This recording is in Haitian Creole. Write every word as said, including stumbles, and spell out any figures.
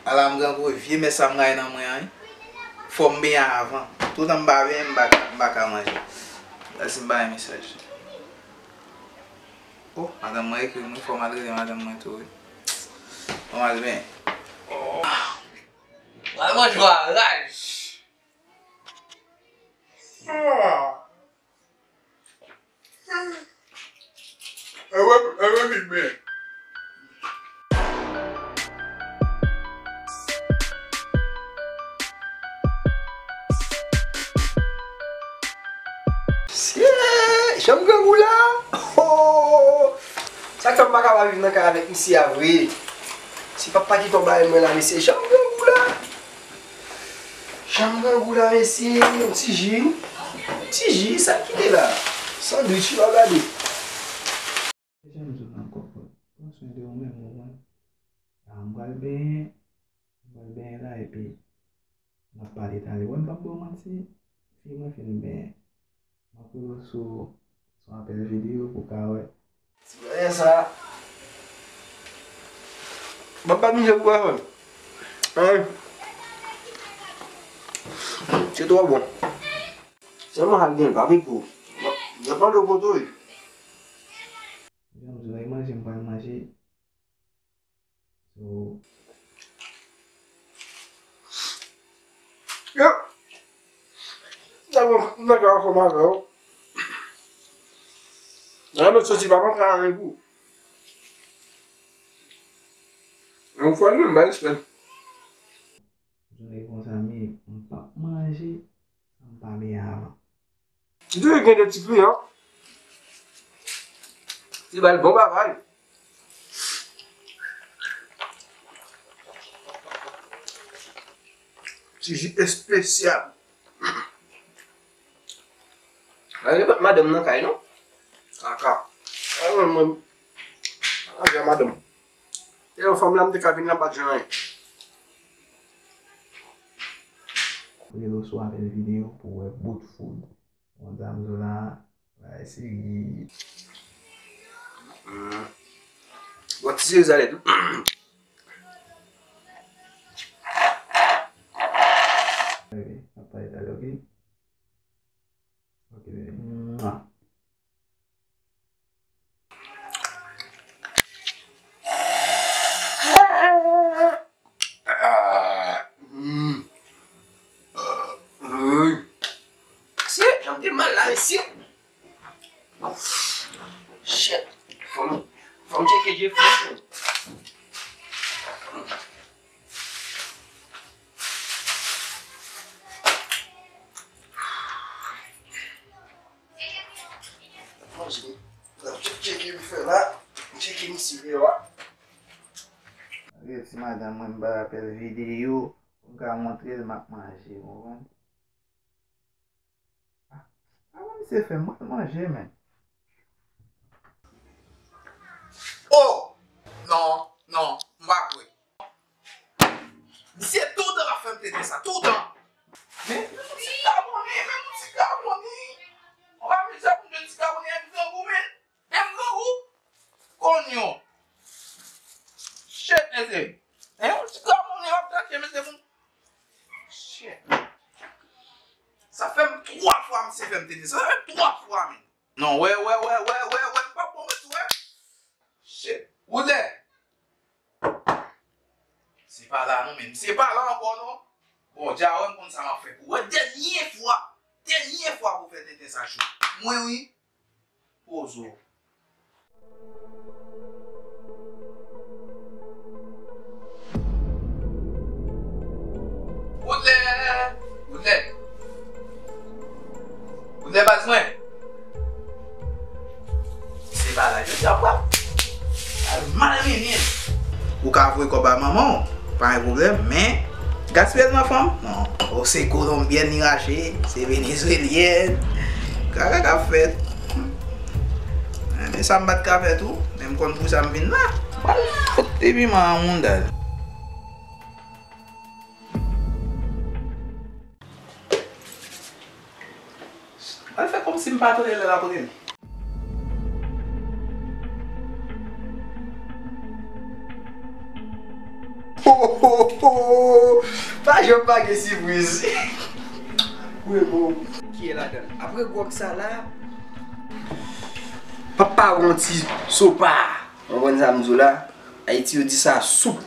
Ala m grangou, vye mès sa m rayi nan mwen an, wi. Fò m benyen avan. Toutan m pa benyen, m pa ka, m pa ka manje. Gad si m pa gen mesaj. Oh, madanm mwen ekri m, wi, fò m al rele madanm mwen tou, wi. Fò m al benyen. Oh. Pral manje w a raj. Ah. Ewe, ewe, vin men. Sye, janm grangou la. Oh! Sa k fè m pa ka pa viv nan kay avèk misye a vre. Se papa ki tonbe mwen la, mesye, janm grangou la. Janm grangou la, mesye, yon ti ji. Yon ti ji, sa ki te la? Sandwich, yo gade. Janm di w ankò, pran swen de ou menm, ou konprann? A, m pral benyen, m pral benyen la, epi n ap pale talè. Wè, m p ap ba w manti, fi mwen fin benyen. M ap rele w sou, sou apèl videyo pou w ka wè. Ti bagay sa. M ap ba misye pou w wè. An. Se twò bon. Sèlman sa l gen, pa piko. Depann de kote w ye. Jan m di w la, e manje m pral manje. So, yo, sa bon, m dakò ansanm avè w. Nan lòt soti, pa pran anyen pou. Yon fwa, nou, m ba respè. Jounen konsa, men, m p ap manje san m pa benyen avan. Li toujou gen de ti kliyan. Li ba l bon bagay. Ti ji espesyal. Malgre pa t madanm nan kay, non. Kaka. A, mwen, mwen, a, madanm. E yon fanm la, m te ka vin la, m pa t jwenn anyen. Rele w sou apèl videyo pou w wè bout food. Bon, dam zo la, bagay serye. Mm. Bon, ti seri sa lè tou. Bebe, ap pale talè, ok? Ok, bebe. Mwa. Ah, mm. Ah, oui. Shit, jan m te mal la, mesye. Shit. Fò m, fò m tcheke je fò m. Manje. N ap tcheke m fè la. Tcheke misye deyò a. Gade ti madanm mwen, m ba l apèl videyo pou m ka montre l m ap manje, ou konprann? Ah, ah, misye fè m mal manje, men. Oh! Non, non, m pa kwè. Misye toutan ap fè m tete sa, toutan. Men, men yon ti kaboni, men yon ti kaboni. On pa mizè pou m de ti kaboni, men grangou, men. Men grangou. Konyon. Shit, mesye. Men yon ti kaboni ap tete, mesye, pou m. Shit. Sa fè m twa fwa misye fè m tete. Sa fè twa fwa, men. Non, wè, wè, wè, m p ap bon, wè, wè. Shit. Woodley. Se pa la non, men. Se pa la ankò non. Bon, dja wè m konn sa m ap fè pou ou. Wè, dènye fwa. Dènye fwa pou fè tenten sa cho. Mwen wi. Pozo. Woodley! Woodley! Woodley baz mwen! Se bagay yo di ap pral. Al mal mennen. Ou ka voye kòb a manman w, pa gen pwoblèm, men gaspiye l nan fanm? Non. O, se kolonbyèn li rache, se venezwelyèn. Kaka k ap fèt. Men sa m pa t ka fè tou, men m konn pou sa m vin la. M pral fout li piman nan mouda l. Al fè kòmsi m pa tande lè l ap rele m. Ho, ho, ho! Pa janm pa gen sipriz. Wi, bon. Ki e ladan l? Apre gwòg sa la, papa yon ti sopa. Ou konprann sa m di w la? Ayiti yo di sa soup.